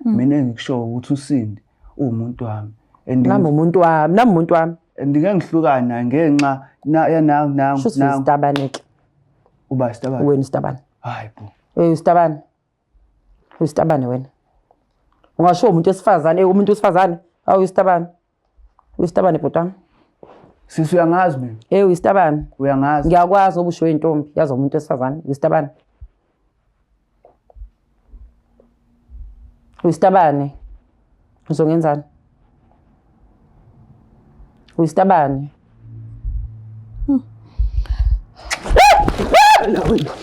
Mina engikushoyo ukuthi uSindi uwumuntu wami and Nami umuntu wami, nami umuntu wami. And ngeke ngihlukane naye ngenxa na ya nangu nangu Shuthi nangu. uyisitabane ke. Uba isitabane. Wena isitabane. Hayi bo. Eh uyisitabane. Uyisitabane wena. Ungasho umuntu wesifazane, eh umuntu wesifazane. Awu uyisitabane. Uyisitabane bhuti wami. Sisi uyangazi mina. Eh uyisitabane. Uyangazi. Ngiyakwazi ngoba usho intombi, yazi umuntu wesifazane, uyisitabane. Uyisitabane. Uzongenzani? Uyisitabane.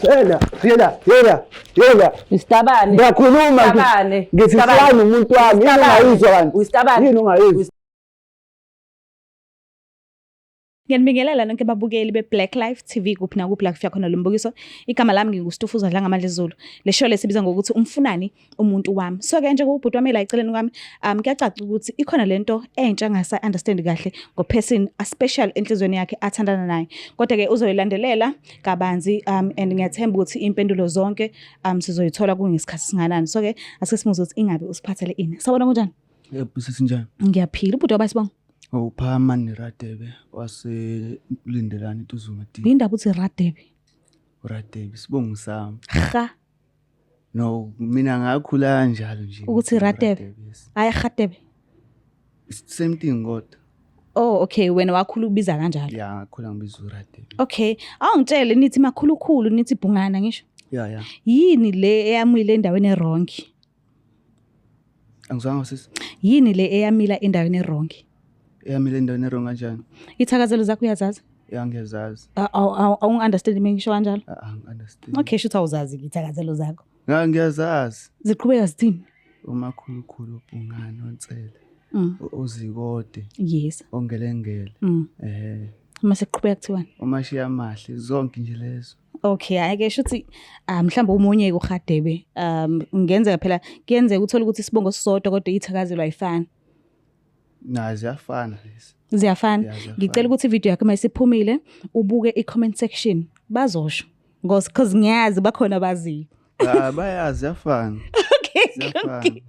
Yela, yela, yela, yela. Uyisitabane. Ngiyakhuluma Uyisitabane. ngithi hlani umuntu wami, yini ungayizwa kanti? Uyisitabane. Yini ungayizwa? Ngiyanibingelela nonke babukeli be-Black Life TV kuphi nakuphi la kufika khona lo mbukiso. Igama lami nginguStufuza Dlangamandla Zulu. Le show lesibiza ngokuthi umfunani umuntu wami. So-ke njengoba ubhuti wami la eceleni kwami, kuyacaca ukuthi ikhona lento entsha angasa understand kahle ngo-person a-special enhliziyweni yakhe athandana naye. Kodwa-ke uzoyilandelela kabanzi and ngiyathemba ukuthi impendulo zonke sizoyithola kungesikhathi singanani. So-ke asike simuzwe ukuthi ingabe usiphathele ini. Sawubona kunjani? Yebo sisi njani? Ngiyaphila. Ubhuti wabasibonga. Uphama Radebe waseLindelani Ntuzuma D. Yindaba uthi Radebe. uRadebe sibongo sami. Ha. No mina ngakhula kanjalo nje. Ukuthi Radebe. Yes. Hayi Radebe. It's the same thing kodwa. Oh okay wena wakhula ubiza kanjalo. Ya ngakhula ngibiza uRadebe. Okay, awungitshele nithi makhulukhulu nithi bhungana ngisho. Ya ya. Yini le eyamile endaweni e-wrong? Angizwanga sisi. Yini le eyamila endaweni e-wrong? Eyamile endaweni e-wrong kanjani? Ithakazelo zakho uyazazi? Ya ngiyazazi. Awungi-understand mina ngisho kanjalo? Angi-understand. Okay, shuthi awuzazi ke ithakazelo zakho. Nga ngiyazazi. Ziqhubeka zithini? Umakhulukhulu ubhungane onsele. Ozikode. Yes. Ongelengele. Uma sekuqhubeka kuthiwani? Umashiya amahle zonke nje lezo. Okay, hayi ke shuthi mhlawumbe umunye kuRadebe. Ngenzeka phela kuyenzeka uthola ukuthi isibongo sisodwa kodwa ithakazelo ayifani. Na ziyafana lezi. Ziyafana. Ya, ziyafana. Ngicela ukuthi ivideo yakho mayisiphumile ubuke i-comment section bazosho. Because cause ngiyazi bakhona abaziyo. Ah bayazi ziyafana. Okay. Ziyafana. kulungile.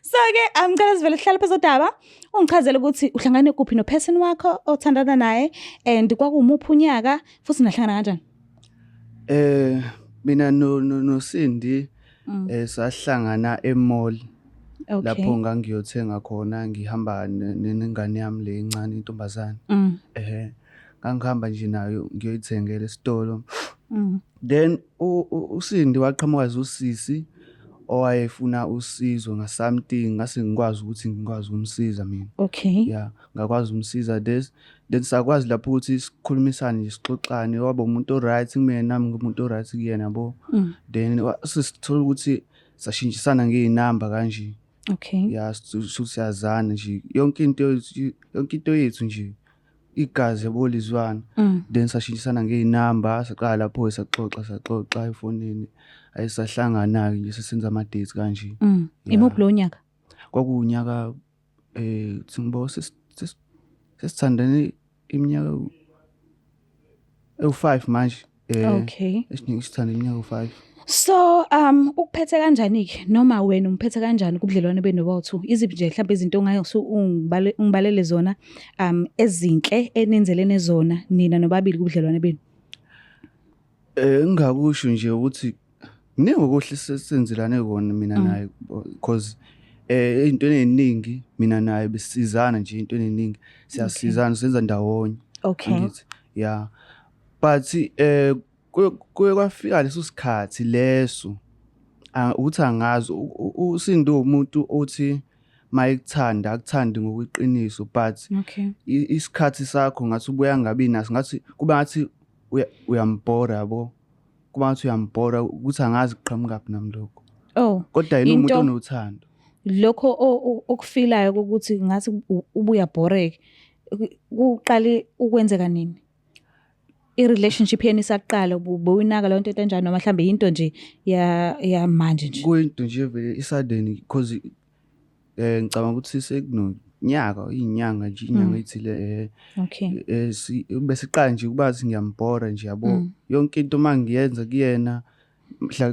So ke ngicela sivele sihlale phezu kodaba. Ungichazele ukuthi uhlangane kuphi no person wakho othandana naye and kwakuwumuphi unyaka futhi nahlangana kanjani? Mina no no Cindy sahlangana e-mall. Okay. Lapho ngangiyothenga khona ngihamba nengane yami le encane intombazane. Ngangihamba nje nayo ngiyoyithengela esitolo. Then uCindy waqhamuka usisi owayefuna usizo nga something ngase ngikwazi ukuthi ngikwazi ukumsiza mina. Okay. Yeah, ngakwazi ukumsiza this then sakwazi lapho ukuthi sikhulumisane nje sixoxane waba umuntu o-right kumina nami ngumuntu o-right kuyena yabo. Then sesithola ukuthi sashintshisana ngey'namba kanje. Okay. Yeah, siyazana nje yonke into yonke into yethu nje igazi yabo lizwana. Then sashintshisana ngey'namba saqala lapho saxoxa saxoxa efonini ayisahlangana-ke nje sesenza ama-dates kanje. Imuphi lo nyaka? Kwakuwunyaka singibo sesithandane iminyaka ewu-5 manje. Okay. Sithanda iminyaka ewu-5. So ukuphethe kanjani ke noma wena umphethe kanjani kubudlelwane benu bowu-2? Iziphi nje mhlawumbe izinto ongase ungibalele zona ezinhle enenzelene zona nina nobabili kubudlelwane benu? Engingakusho nje ukuthi kuningi okuhle senzelane kona mina naye because ey'ntweni ey'ningi mina naye besisizana nje ey'ntweni ey'ningi siyasizana senza ndawonye. Okay. Angithi yeah but kuye kwafika leso sikhathi leso ukuthi angazi uSindi umuntu othi mayekuthanda akuthandi ngokweqiniso but Okay. isikhathi sakho ngathi ubuya ngabi naso ngathi kuba ngathi uyambhora yabo. Kuba ngathi uyambhora ukuthi angazi kuqhamukaphi nami lokho. Oh. Kodwa yena umuntu onothando. Lokho okufilayo ukuthi ngathi ubuya bhoreke kuqale ukwenzeka nini? I-relationship yenu isaqala bowinaka leyo nto enjani noma mhlambe into nje ya manje nje? Kuyinto nje vele i-sudden because ngicabanga ukuthi sekunonyaka inyanga nje inyanga ethile Okay. Bese qala nje kuba ngathi ngiyambhora nje yabo. Yonke into mangiyenza kuyena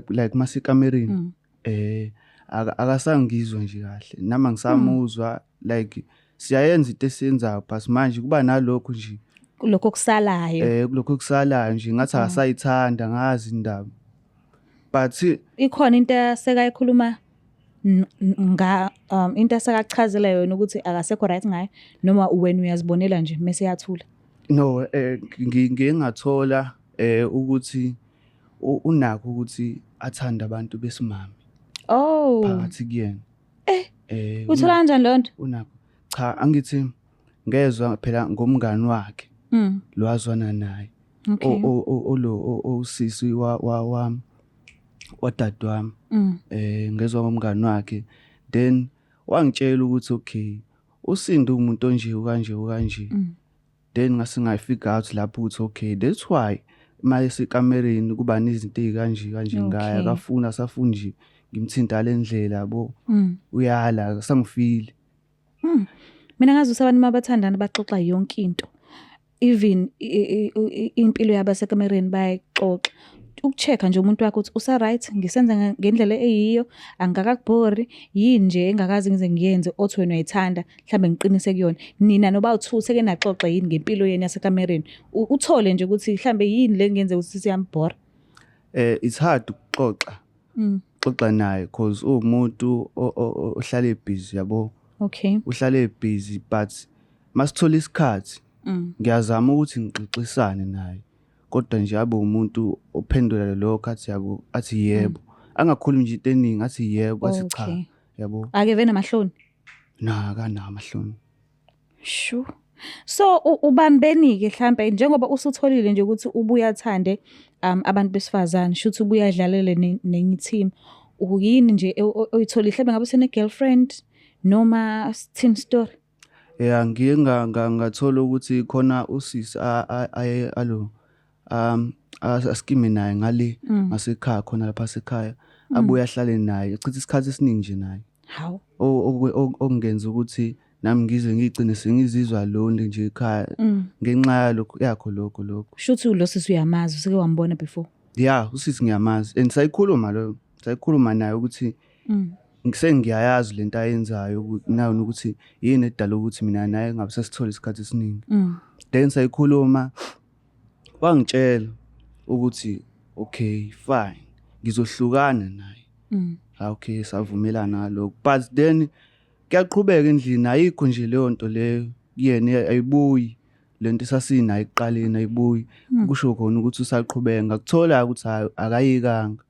like masekamereni Akasangizwa nje kahle nami angisamuzwa, like siyayenza into esiyenzayo but manje kuba nalokho nje Kulokho okusalayo. Kulokho kusalayo nje ngathi akasayithanda, ngazi indaba, but Ikhona into asekayikhuluma nga into asekachazela yona ukuthi akasekho right ngayo, noma wena uyazibonela nje mase yathula? No, ngiye ngathola ukuthi unakho ukuthi athande abantu besimame. Oh. Phakathi kuyena. Uthola kanjani leyo nto? Unakho. Cha, angithi ngezwa phela ngomngani wakhe lo azwana naye. Olo osisi wa wa wa wadadewami. Ngezwa ngomngani wakhe, then wangitshela ukuthi okay, uSindi umuntu onje, kanje kanje. Then ngase ngayifigure out lapho ukuthi okay, that's why mayesekamereni kuba nezinto ezikanje kanje ngaye, akafuni, asafuni nje ngimthinta le ndlela yabo. Uyala, sangifile. Mina ngazi ukuthi abantu mabathandana baxoxa yonke into. Even impilo yabo yasekamereni bayayixoxa. Uku-check-a nje umuntu wakho ukuthi usa-right, ngisenza ngendlela eyiyo, angikakubhori, yini nje engakaze ngize ngiyenze othi wena uyayithanda, mhlambe ngiqinise kuyona. Nina nobawu-two seke naxoxa yini ngempilo yenu yasekamereni? Uthole nje ukuthi mhlambe yini le engenza ukuthi siyambhora. It's hard ukuxoxa. Xoxa naye cause uwumuntu ohlale busy yabo. Uhlale busy, but masithola isikhathi ngiyazama ukuthi ngixoxisane naye. Kodwa nje abe umuntu ophendula lokho athi yabo, athi yebo. Angakhulumi nje into eningi, athi yebo, athi cha. Yabo. Akeve namahloni? Na, akanawo amahloni. Shu. So ubambeni ke mhlambe njengoba usutholile nje ukuthi ubuya athande abantu besifazane, shuthi ubuya adlalele nenye team. Uyini nje oyitholile, mhlambe ngabe usene girlfriend noma sithini story? Yeah, ngiye ngathola ukuthi khona usisi aye alo askime naye ngale ngasekhaya, khona lapha sekhaya, abuye ahlale naye, uchitha isikhathi esiningi nje naye. Hawu. Okungenza ukuthi nami ngize ngigcine sengizizwa lonely nje ekhaya ngenxa yalokho yakho lokho lokho. Shuthi lo sisi uyamazi, useke wambona before? Yeah, usisi ngiyamazi and sayikhuluma lo, sayikhuluma naye ukuthi ngisengiyayazi lento ayenzayo nayo, ukuthi yini edala ukuthi mina naye ngabe sesithola isikhathi esiningi. Then sayikhuluma, wangitshela ukuthi okay fine, ngizohlukana naye. Okay, savumelana ngalokho, but then kuyaqhubeka endlini, ayikho nje leyo nto leyo kuyena, ayibuyi lento esasinayo ekuqaleni, ayibuyi. Kusho khona ukuthi usaqhubeka, ngakuthola ukuthi hayi, akayekanga.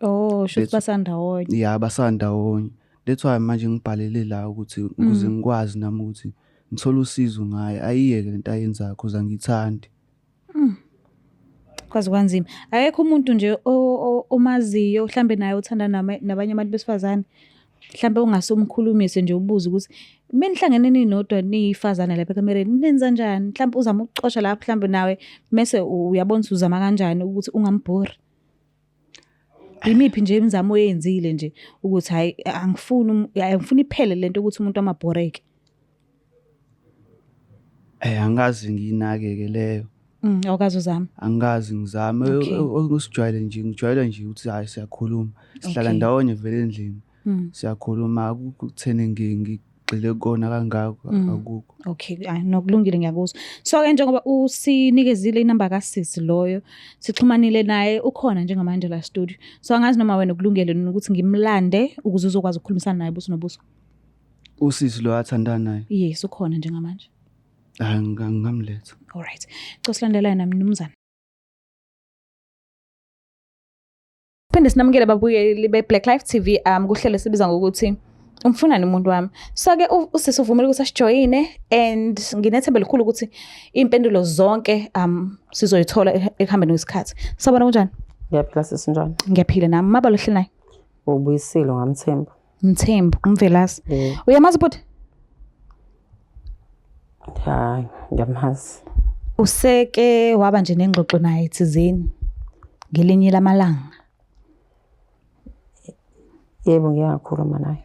Oh, shuthi basandawonye. Yeah, basandawonye. That's why manje ngibhalele la ukuthi ukuze ngikwazi nami ukuthi ngithole usizo ngaye, ayiyeke lento ayenzayo cause angiyithandi. Kwaze kwanzima. Akekho umuntu nje omaziyo mhlambe naye uthanda nabanye abantu besifazane, mhlambe ungase umkhulumise nje ubuze ukuthi menihlangene ninodwa niyifazane lapha ekamereni nenza kanjani? Mhlambe uzama ukucosha lapho, mhlambe nawe mese uyabona ukuthi uzama kanjani ukuthi ungambhori. Imiphi nje imizamo oyenzile nje ukuthi hayi, angifuni angifuni iphele lento ukuthi umuntu amabhoreke? Angikaze ngiyinake-ke leyo. Awukaze uzame? Angikaze ngizame. Okusijwayele nje, ngijwayele nje ukuthi hhayi, siyakhuluma. Sihlala ndawonye vele endlini. Siyakhuluma, akukho ekutheni ngigxile kukona kangako, akukho. Okay, hayi nokulungile, ngiyakuzwa. So-ke njengoba usinikezile inamba kasisi loyo, sixhumanile naye, ukhona njengamanje la studio. So angazi noma wena ukulungele ukuthi ngimlande ukuze uzokwazi ukukhulumisana naye buso nobuso. Usisi lo athandana naye? Yes, ukhona njengamanje. Hayi, ngingamletha. Alright. Cela silandelane nami, mnumzane. Phinde sinamukele babukeli be-Black Life TV kuhlelo sibiza ngokuthi Umfunani Umuntu Wami. So-ke usisi uvumile ukuthi asijoyine and nginethemba elikhulu ukuthi iy'mpendulo zonke sizoyithola ekuhambeni kwesikhathi. Sawubona, kunjani? Ngiyaphila sisi, njani? Ngiyaphila nami. Mabalo hleli naye. Ubuyisile ngamthembu. Mthembu, uMvelase. Uyamazi bhuti? Hayi, ngiyamazi. Useke waba nje nengxoxo naye thizeni ngelinye lamalanga? Yebo, ngike ngakhuluma naye.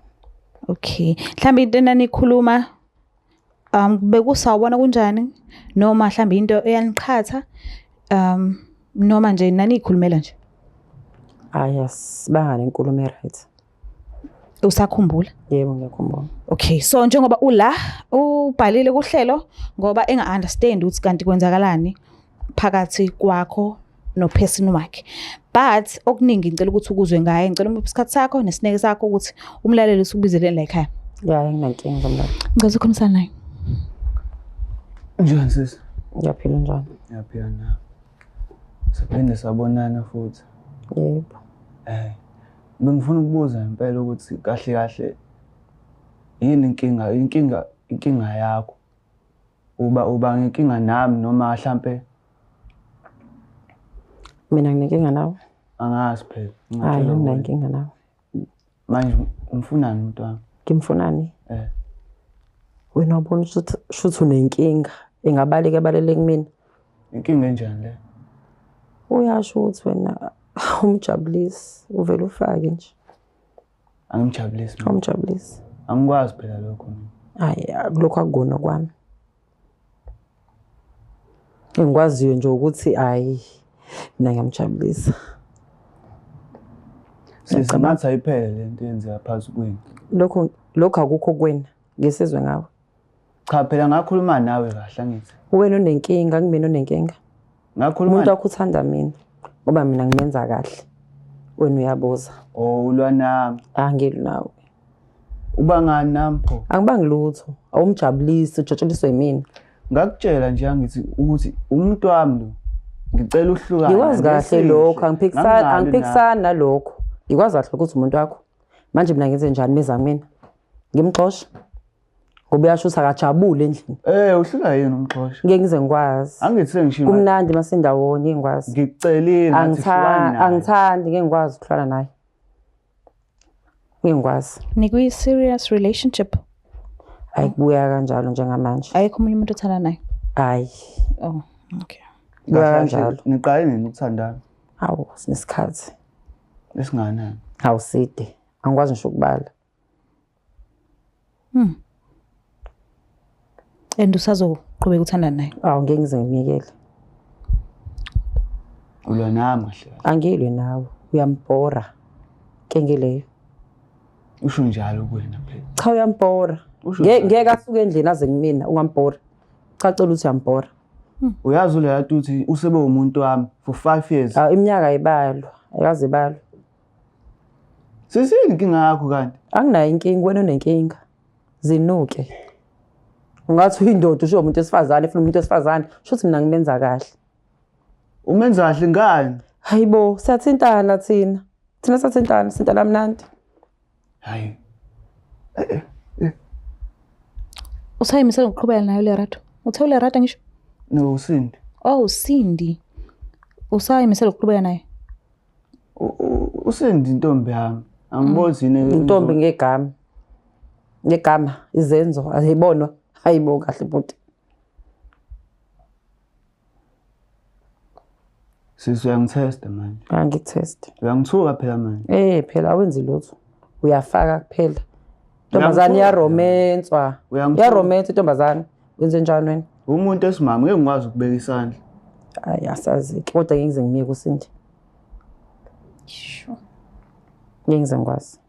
Okay. Mhlambe into enanikhuluma bekusawubona kunjani, noma mhlambe into eyaniqhatha noma nje naniyikhulumela nje? Hayi, asibanga nenkulumo e-right. Usakhumbula? Yebo, ngiyakhumbula. Okay, so njengoba ula ubhalile kuhlelo ngoba enga understand ukuthi kanti kwenzakalani phakathi kwakho no-person wakhe. But okuningi ngicela ukuthi ukuzwe ngaye, ngicela umuphe isikhathi sakho nesineke sakho ukuthi umlalele usukubizeleni la ekhaya. Ya, anginankinga ngomlalo. Ngicela ukukhulumisana naye. Njani sisi? Ngiyaphila njani? Ngiyaphila na. Siphinde sabonana futhi. Yebo. Bengifuna ukubuza impela ukuthi kahle kahle yini inkinga yakho? Uba ngenkinga nami noma hlampe mina nginenkinga nawe? Angazi phela. Hayi, nginenkinga nawe. Manje umfunani umuntu wami? Ngimfunani? Wena ubona ukuthi shuthi unenkinga engabaleka ebalele kumina. Inkinga enjani le? Uyasho ukuthi wena umjabulisi, uvele ufake nje. Angimjabulisi mina. Awumjabulisi. Angikwazi phela lokho mina. Hayi, lokho akukona kwami. Engikwaziyo nje ukuthi hayi mina ngiyamjabulisa. Sisi ngathi ayiphele le nto eyenzeka phakathi kwenu. Lokho akukho kuwena, ngisizwe ngawe. Cha phela ngakhuluma nawe kahle angithi. Wena unenkinga, kumina unenkinga. Ngakhuluma umuntu wakho uthanda mina ngoba mina ngimenza kahle. Wena uyabuza. Oh, ulwa nami. Angilwi nawe. Uba ngani nami pho? Angibangi lutho. Awumjabulisi, ujatshuliswe yimina. Ngakutshela nje angithi ukuthi umuntu wami lo ngicela uhlukane. Ngikwazi kahle lokho, angiphikisani nalokho. Ngikwazi kahle ukuthi umuntu wakho. Manje mina ngenze njani meza mina? Ngimxosha. Ngoba uyasho ukuthi akajabule endlini. Uhlula yini umxosha? Ngeke ngize ngikwazi. Angithi sengishilo. Kumnandi masindawonye ngeke ngikwazi. Ngikucelile ngathi hlukana naye. Angithandi, ngeke ngikwazi ukuhlala naye. Ngeke ngikwazi. Nikwi serious relationship? Hayi, kubuya kanjalo njengamanje. Ayikho omunye umuntu othanda naye? Hayi. Oh, okay. Kubuya kanjalo. Niqale nini ukuthandana? Hawu, sinesikhathi. Esingakanani? Hawu, side. Angikwazi ngisho ukubala. And usazoqhubeka uthandana naye? Awu, ngeke ngize ngimyekele. Ulwa nami kahle kahle. Angilwi nawe, uyambhora. Inkinga leyo. Usho njalo kuwena phela. Cha, uyambhora. Usho njalo. Ngeke asuke endlini aze kumina, ungambhora. Cha, cela ukuthi uyambhora. Uyazi uLerato uthi usebe umuntu wami for 5 years. Awu, iminyaka ayibalwa, ayikaze ibalwe. Sisini inkinga yakho kanti? Anginayo inkinga, wena unenkinga. Zinuke. Ungathi uyindoda usho umuntu wesifazane, ufuna umuntu wesifazane, sho ukuthi mina ngimenza kahle. Umenza kahle ngani? Hayibo, siyathintana thina. Thina siyathintana, sithintana mnandi. Hayi. Usayimisela ukuqhubeka nayo Lerato? Uthe uLerato ngisho? No, uSindi. Oh, uSindi. Usayimisela ukuqhubeka naye? uSindi intombi yami. Angiboni yini Intombi ngegama. Ngegama izenzo ayibonwa. Hayibo kahle bhuti. Sisi uyangithesta manje. Angithest. Uyangithuka phela manje. Phela awenzi lutho. Uyafaka kuphela. Intombazane iyaromenswa. Uyangithuka. Iyaromensa intombazane. Wenze njani wena? Umuntu esimama ngeke ngikwazi ukubeka isandla. Hayi asazi kodwa ngeke ngize ngimyeke uSindi. Sure. Ngeke ngize ngikwazi.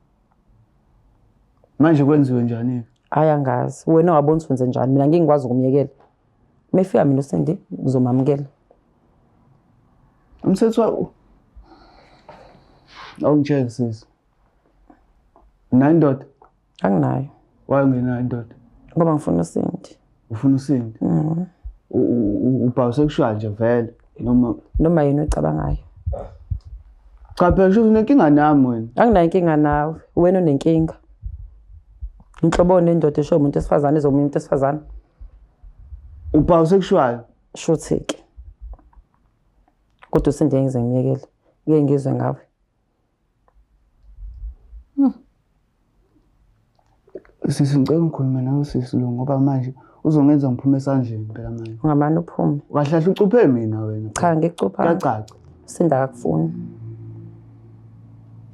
Manje kwenziwe njani? Hayi angazi. Wena wabona ukuthi wenze njani? Mina ngeke ngikwazi ukumyekela. Mefika mina uSindi ngizomamukela. Umthetho wa Awungitshele sisi. Unayo indoda? Anginayo. Why ungenayo indoda? Ngoba ngifuna uSindi. Ufuna uSindi? Ubhawusexual nje vele noma Noma yini ocabangayo? Cha phela sho unenkinga nami wena. Anginayo inkinga nawe, wena unenkinga. Inhlobo nendoda esho umuntu wesifazane ezomunye umuntu wesifazane. Ubhawusexual? Shuthi ke. Kodwa uSindi ngeke ngize ngimyekele. Ngeke ngizwe ngawe. Sisi ngicela ngikhulume nawe sisi lo ngoba manje uzongenza ngiphume esandleni phela manje. Ungamane uphume. Kahle kahle ucuphe mina wena. Cha ngikucupha. Kuyacaca. Sinda akakufuni.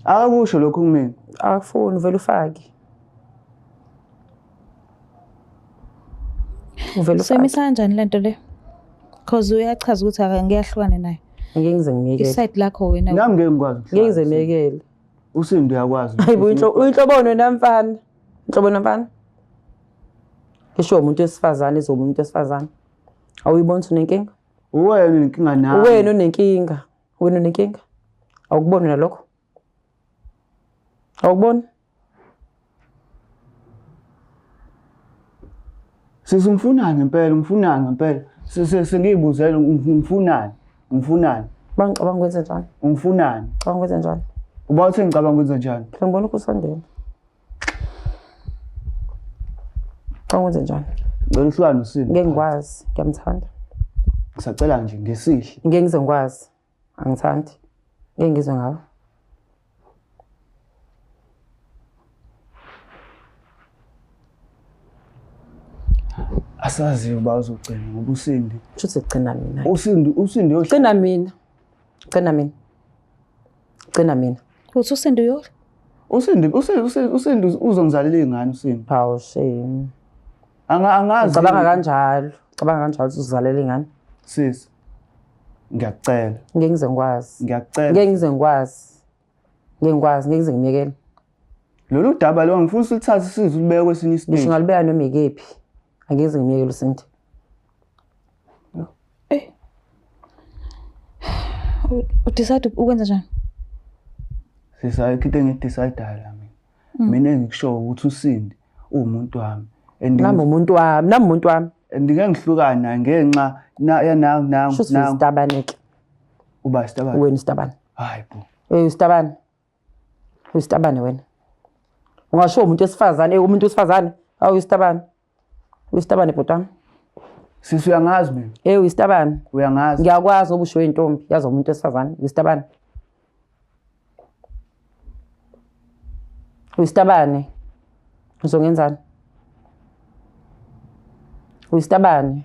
Akakusho lokho kumina. Akakufuni vele ufake. Uvele ufake. Semisa kanjani lento le? Because uyachaza ukuthi ngiyahlukana naye. Ngeke ngize ngimyekele. Iside lakho wena. Nami ngeke ngikwazi ukuhlala. Ngeke ngize ngimyekele. Usindi uyakwazi. Hayibo uyinhloboni wena mfana. Inhloboni mfana. Ngisho umuntu wesifazane izoba umuntu wesifazane. Awuyiboni ukuthi unenkinga? Uwena unenkinga nami. Uwena unenkinga. Wena unenkinga. Awukuboni nalokho? Awukuboni? Sisi ngifunani ngempela, ngifunani ngempela. Sengiyibuzela ngifunani, ngifunani. Bangicabanga ukwenza njani? Ngifunani? Cabanga ukwenza njani? Uba uthe ngicabanga ukwenza njani? Phela ngibona ukusondela. Cabanga ukwenza njani? Ngicela uhlukane noSindi. Ngeke ngikwazi, ngiyamthanda. Ngisacela nje ngesihle. Ngeke ngize ngikwazi. Angithandi. Ngeke ngizwe ngawe. Asazi uba uzogcina ngoba uSindi. Shuthi gcina mina. USindi uSindi uyohlala. Gcina mina. Gcina mina. Gcina mina. Uthi uSindi uyo USindi uSindi uSindi uzongizalela iy'ngane uSindi. Hawu shame. Anga angazi. Ucabanga kanjalo. Ucabanga kanjalo ukuthi uzizalela ingane. Sisi. Ngiyakucela. Ngeke ngize ngikwazi. Ngiyakucela. Ngeke ngize ngikwazi. Ngeke ngikwazi, ngeke ngize ngimyekele. Lolu daba lo ngifuna usilithathe size ulibeke kwesinye Ngisho isiteji. ngalibeka noma ikephi. Angeke ngize ngimyekele uSindi. Eh. Udecide ukwenza njani? Sisi ayikho into engidecidayo la mina. Mina engikushoyo ukuthi uSindi uwumuntu wami. And Nami umuntu wami, nami umuntu wami. and ngeke ngihlukane naye ngenxa na ya nangu nangu Shuthi nangu uyisitabane ke. uba isitabane. Wena isitabane. Hayi bo. Eh uyisitabane. Uyisitabane wena. Ungasho umuntu wesifazane, eh umuntu wesifazane. Awu uyisitabane. Uyisitabane bhuti wami. Sisi uyangazi mina. Eh uyisitabane. Uyangazi. Ngiyakwazi ngoba usho intombi, yazi umuntu wesifazane, uyisitabane. Uyisitabane. Uzongenzani? Uyisitabane.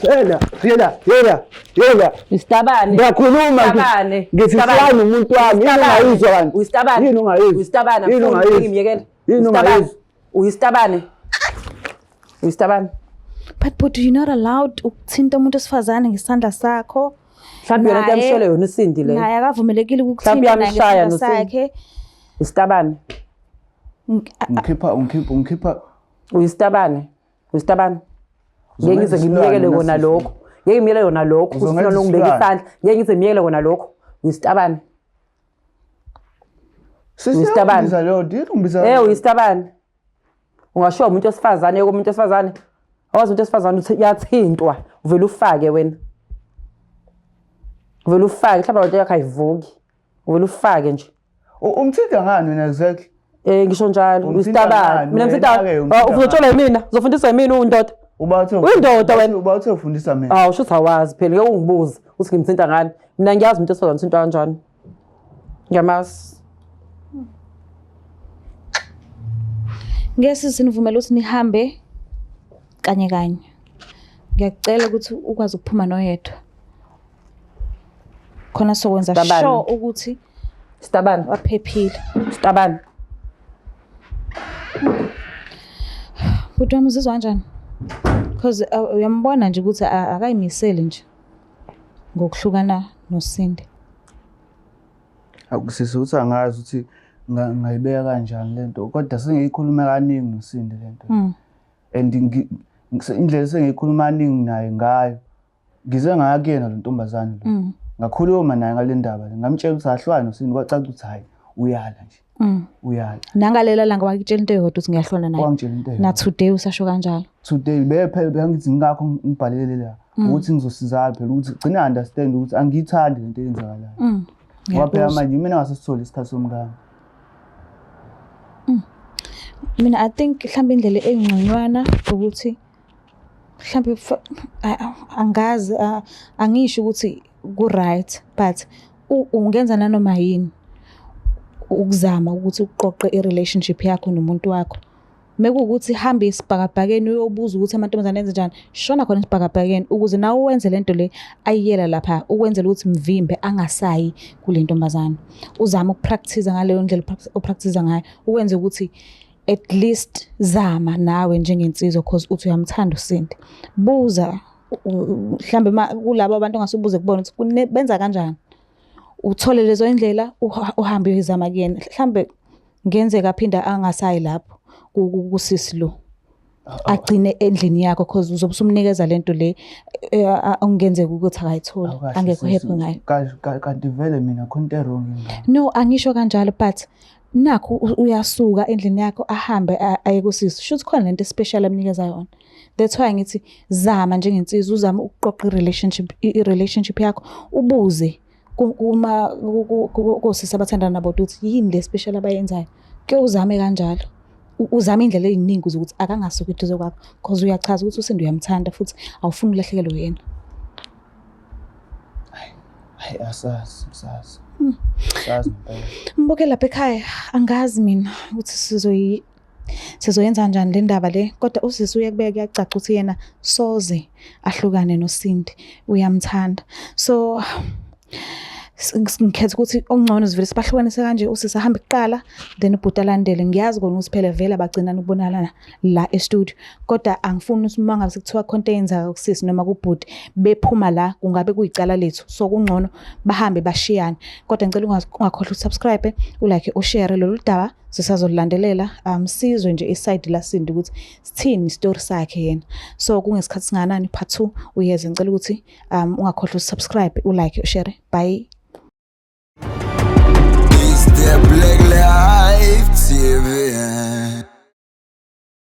Yela, yela, yela, yela. Uyisitabane. Ngiyakhuluma Uyisitabane. ngithi hlani umuntu wami. Yini ungayizwa kanti? Uyisitabane. Yini ungayizwa? Uyisitabane. Yini ungayizwa? Ngimyekele. Yini ungayizwa? Uyisitabane. Uyisitabane. But but you're not allowed ukuthinta umuntu wesifazane ngesandla sakho. Mhlawumbe yona into Naye- yamshele yona uSindi leyo. Naye akavumelekile Mhlawumbe ukukuthinta naye uyamshaya ngesandla noSindi. sakhe. Uyisitabane. Ngikhipha ungikhipha ungikhipha Uyisitabane. Uyisitabane. Ngeke ngize Uzongenza ngimyekele isilwane kona sisi. lokho. Ngeke ngimyekele kona lokho. Uzongenza Ufuna nokungibeka isilwane. isandla. Ngeke ngize ngimyekele kona lokho. Uyisitabane. Sisi Uyisitabane. uyangibiza leyo nto. Yini ungibiza? Eh uyisitabane. Ungashiwa umuntu wesifazane komuntu wesifazane. Awazi umuntu wesifazane uthi uyathintwa, uvele ufake wena. Uvele ufake, mhlawumbe lento yakho ayivuki. Uvele ufake nje. Umthinta ngani wena exactly? Eh ngisho njalo, Umthinta uyisitabane. ngani Mina wena-ke, ngithinta, umthinta uzotshelwa yimina, uzofundiswa yimina uyindoda. Uba uthe Uyindoda wena. Uba uthe ufundisa mina. Awu shuthi awazi phela ngeke ungibuze ukuthi ngimthinta ngani. Mina ngiyazi umuntu wesifazane uthintwa kanjani. Ngiyamazi. Ngeke sizinivumele ukuthi nihambe kanye kanye. Ngiyakucela ukuthi ukwazi ukuphuma noyedwa. Khona sokwenza Sitabane. sure ukuthi Sitabane, waphephile. sitabane. Bhuti wami uzizwa kanjani? Because uyambona nje ukuthi akayimiseli nje ngokuhlukana noSindi. Akusisi ukuthi angazi ukuthi ngayibeka kanjani lento kodwa sengiyikhulume kaningi noSindi lento. And indlela esengiyikhuluma kaningi naye ngayo ngize ngaya kuyena lo ntombazane lo. Ngakhuluma naye ngale ndaba le ngamtshela ukuthi ahlukane noSindi kwacaca ukuthi hhayi uyala nje. Uyala. Nangalela langa wakutshela into eyodwa ukuthi ngiyahlukana naye. Wangitshela into Na eyodwa. today usasho kanjalo. Today phela bengithi ngingakho ngibhalele la ukuthi ngizosizakala phela ukuthi gcina understand ukuthi angiyithandi lento eyenzakalayo. Ngoba phela manje mina ngasesithole isikhathi somngane. Mina I think mhlawumbe indlela engconywana ukuthi mhlawumbe angazi angisho ukuthi ku right but ungenza nanoma yini ukuzama ukuthi uqoqe i-relationship yakho nomuntu wakho. Mekuwukuthi hambe esibhakabhakeni uyobuza ukuthi amantombazane enze njani, shona khona esibhakabhakeni ukuze nawe wenze lento le ayiyela lapha ukwenzela ukuthi mvimbe angasayi kule ntombazane. Uzame ukupractice ngaleyo ndlela opractice ngayo ukwenze ukuthi at least zama nawe njengensizwa cause uthi uyamthanda uSindi. Buza Mhlambe kulabo abantu ongasubuze kubona ukuthi benza kanjani. Uthole lezo indlela uhambe uyoyizama kuyena. Mhlambe ngenzeka aphinde angasayi lapho kusisi lo. Agcine endlini yakho cause uzobe usumnikeza lento le okungenzeka ukuthi akayitholi, angekho happy ngayo. Kanti vele mina khona into e-wrong ngami. No, angisho kanjalo, but nakhu uyasuka endlini yakho ahambe aye kusisi. Shuthi khona lento special amnikeza yona. That's why ngithi zama njengensizwa, uzame ukuqoqa i-relationship yakho, ubuze kuma kosisi abathandana nabo ukuthi yini le special abayenzayo. Ke uzame kanjalo. Uzame indlela eziningi ukuthi akangasuki eduze kwakho because uyachaza ukuthi uSindi uyamthanda futhi awufuni ulahlekelwe uyena. Hayi, asazi, asazi. Asazi ngempela. Mbuke lapha ekhaya, angazi mina ukuthi sizoyenza kanjani le ndaba le, kodwa usisi uyakubeka kuyacaca ukuthi yena soze ahlukane noSindi, uyamthanda. So ngikhetha ukuthi okungcono sivele sibahlukanise kanje, usisi ahambe kuqala then ubhuti alandele. Ngiyazi kona ukuthi phela vele abagcinani ukubonakala la e-studio, kodwa angifuni ukuthi uma ngabe sekuthiwa khona into eyenzeka kusisi noma kubhuti bephuma la, kungabe kuyicala lethu. So kungcono bahambe bashiyane. Kodwa ngicela ungakhohlwa ukusubscribe, ulike, ushare lolu daba, sisazolulandelela. Sizwe nje iside laSindi ukuthi sithini isitori sakhe yena. So kungesikhathi singanani part 2 uyeze. Ngicela ukuthi ungakhohlwa ukusubscribe, ulike, ushare. Bye. It's the Black Life TV.